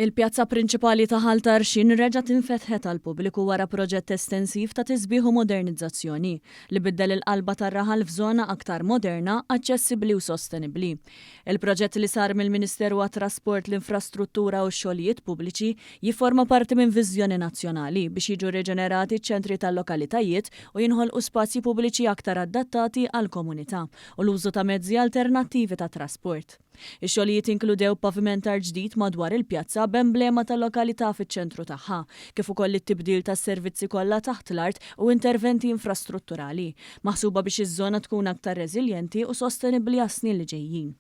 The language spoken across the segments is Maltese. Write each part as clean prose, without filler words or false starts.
Il-pjazza prinċipali ta' Ħal Tarxien reġgħet infetħet għall-pubbliku wara proġett estensiv ta' tisbiħ u modernizzazzjoni li biddel il-qalba tar-raħal f'żona aktar moderna, aċċessibbli u sostenibbli. Il-proġett li sar mill-Ministeru għat-Trasport, l-Infrastruttura u x-Xogħlijiet Pubbliċi jifforma parti minn viżjoni nazzjonali biex jiġu riġenerati ċ-ċentri tal-lokalitajiet u jinħolqu spazji pubbliċi aktar adattati għall-komunità u l-użu ta' mezzi alternattivi ta' trasport. Ix-xogħlijiet inkludew pavimentar ġdid madwar il-pjazza b'emblema tal-lokalità fiċ-ċentru tagħha, kif ukoll it-tibdil tas-servizzi kollha taħt l-art u interventi infrastrutturali, maħsuba biex iż-żona tkun aktar reżiljenti u sostenibbli għas-snin li ġejjin.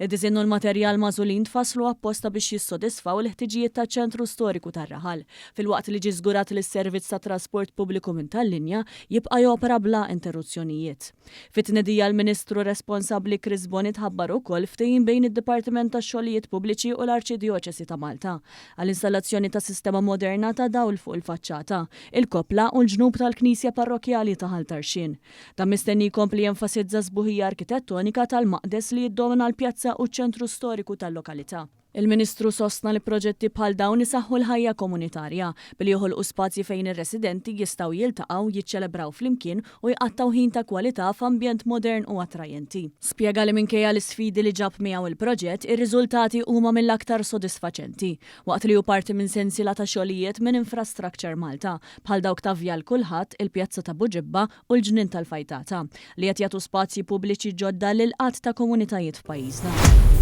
Id-disinn u l-materjal magħżulin tfasslu apposta biex jissodisfaw il-ħtiġijiet taċ-ċentru storiku tar-raħal, filwaqt li ġie żgurat li s-servizz tat-trasport pubbliku minn tal-linja jibqa' jopera bla interruzzjonijiet. Fit-tnedija l-Ministru responsabbli Chris Bonett ħabbar ukoll ftehim bejn id-Dipartiment tax-Xogħlijiet Pubbliċi u l-Arċidjoċesi ta' Malta għall-installazzjoni ta' sistema moderna ta' dawl fuq il-faċċata, il-koppla u l-ġnub tal-Knisja Parrokkjali ta' Ħal Tarxien. Dan mistenni jkompli jenfasizza s-sbuħija arkitettonika tal-maqdes li jiddomina l-pjazza u ċ-ċentru storiku tal-lokalità. Il-Ministru sostna li proġetti bħal dawn isaħħu l-ħajja komunitarja billi joħolqu spazji fejn ir-residenti jistgħu jiltaqgħu, jiċċelebraw flimkien u jqattgħu ħin ta' kwalità f'ambjent modern u attrajenti. Spjega li minkejja l-isfidi li ġab miegħu il-proġett, ir-riżultati huma mill-aktar sodisfaċenti, waqt li hu parti minn sensiela ta' xogħlijiet minn Infrastructure Malta, bħal dawk ta' Vjal Kulħadd, il-Pjazza ta' Buġibba u l-Ġnien tal-Fajtata, li qed jagħtu spazji pubbliċi ġodda lil għadd ta' komunitajiet f'pajjiżna.